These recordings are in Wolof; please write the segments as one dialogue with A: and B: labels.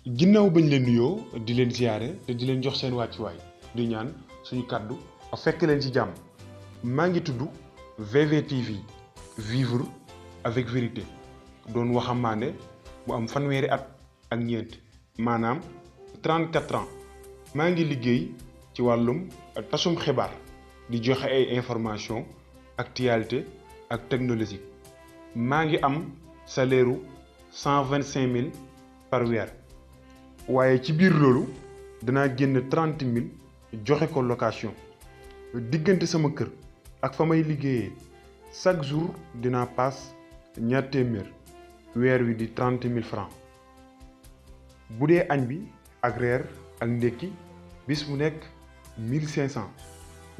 A: ginnaaw bañ leen nuyoo di leen ziyaare te di leen jox seen wàccuwaay di ñaan suñu kàddu fekk leen ci jàmm maa ngi tudd VVTV vivre avec vérité doon waxambaane bu am fanweeri at ak ñeent maanaam 34 ans maa ngi liggéey ci wàllum tasum xibaar di joxe ay information actualité ak technologie maa ngi am salaire u 125 000 par weer waaye ci biir loolu danaa génn 30 000 joxe ko location diggante sama kër ak fa may liggéeyee chaque jour dinaa paas ñaar téeméer weer wi di 30 000 francs bu dee añ bi ak reer ak ndékki bis bu nekk 1500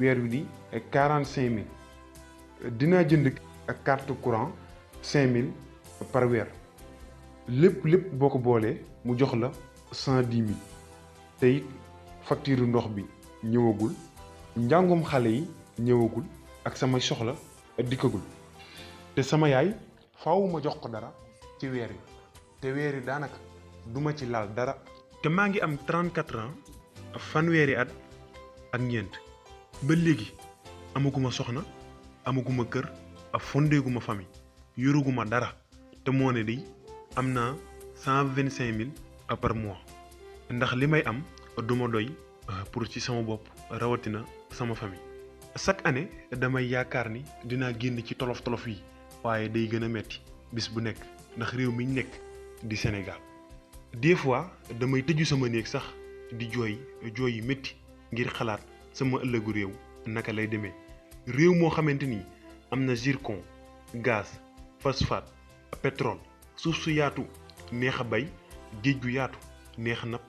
A: weer wi di 45 000 dinaa jënd ak carte courant 5000 par weer lépp boo ko boolee mu jox la 110 000 te it facture ndox bi ñëwagul njàngum xale yi ñëwagul ak sama soxla dikkagul te sama yaay faaw ma jox ko dara ci weer yi te weer yi daanaka duma ci laal dara. te maa ngi am 34 ans fanweeri at ak ñeent ba léegi amaguma soxna amaguma kër fondeeguma famille yoruguma dara te moo ne di am naa 125 000 par mois ndax li may am duma doy pour ci sama bopp rawatina sama famille. chaque année damay yaakaar ni dinaa génn ci tolof yi waaye day gën a metti bis bu nekk ndax réew mi ñu nekk di Sénégal des fois damay tëju sama néeg sax di jooy yu métti ngir xalaat sama ëllëgu réew naka lay demee réew moo xamante ni am na zircon gaz phosphate pétrole suuf su yaatu neex a bay géej gu yaatu neex a napp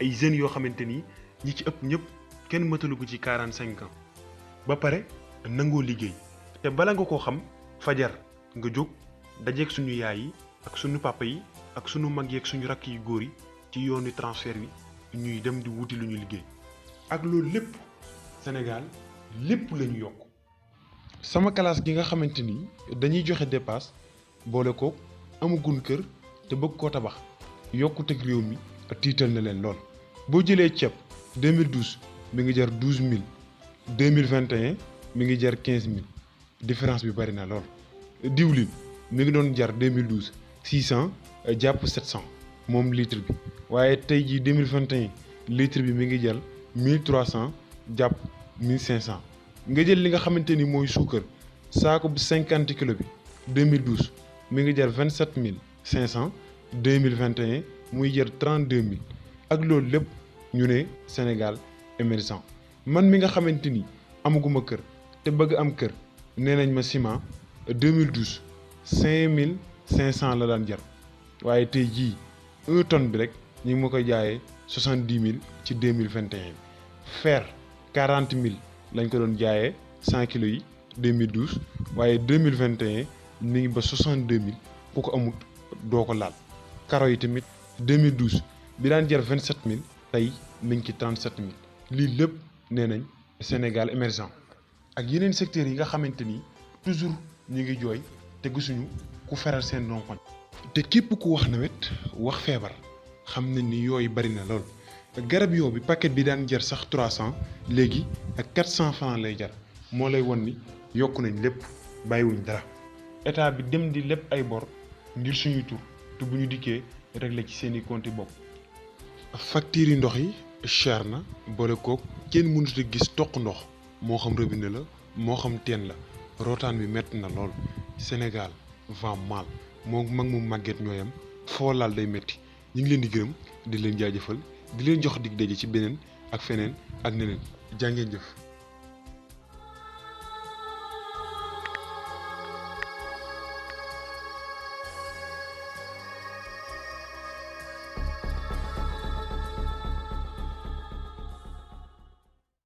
A: ay jeunes yoo xamante ni ñi ci ëpp ñëpp kenn matalu ko ci 45 ans ba pare nangoo liggéey te bala nga koo xam fajar nga jóg dajeeg suñu yaay yi ak suñu papa yi ak suñu mag yi ak suñu rakk yu góor yi ci yoonu transfert bi ñuy dem di wuti lu ñu liggéey ak loolu lépp Sénégal lépp lañu yokk sama classe gi nga xamante ni dañuy joxe dépasse boole ko amagun kër te bëgg koo tabax yokkuteg réew mi tiital na leen lool. boo jëlee ceeb 2012 mi ngi jar 12000 2021 mi ngi jar 15000 différence bi bari na lool. diwlin mi ngi doon jar 2012 600 jàpp 700 moom litre bi waaye tey jii 2021 litre bi mi ngi jar 1300 jàpp 1500. nga jël li nga xamante ni mooy suukar saako bu 50 kilos bi 2012 mi ngi jar 27500 2021 muy jar 32000 ak loolu lépp ñu ne Sénégal émergent. man mi nga xamante ni amaguma kër te bëgg am kër nee nañ ma ciment 2012 5500 la daan jar waaye tey jii 1 tonne bi rek ñu ngi ma koy jaayee 70 000 ci 2021 fer 40 000 lañ ko doon jaayee 100 kilos yi 2012 waaye 2021 mi ngi ba 62 000 ku ko amut doo ko laal. karo yi tamit 2012 bi daan jar 27 000 tey mi ngi ci 37 000 lii lépp nee nañ Sénégal émergent ak yeneen secteurs yi nga xamante ni toujours ñu ngi jooy te gisuñu ku feral seen ronkoñ. te képp ku wax nawet wax feebar xam nañ ni yooyu bari na lool garab yoo bi paquet bi daan jar sax 300 léegi ak 400 francs lay jar moo lay won ni yokk nañ lépp bàyyiwuñ dara. état bi dem di lépp ay bor ngir suñuy tur te bu ñu dikkee réglé ci seeni compte bopp. facture yi ndox yi cher na boole kook kenn mënut a gis toq ndox moo xam robinet la moo xam teen la rootaan bi metti na lool. Sénégal va mal moo mag mu màgget ñooyam foo laal day metti ñu ngi leen di gërëm di leen jaajëfal di leen jox dig daje ci beneen ak feneen ak neneen jàngeen jëf.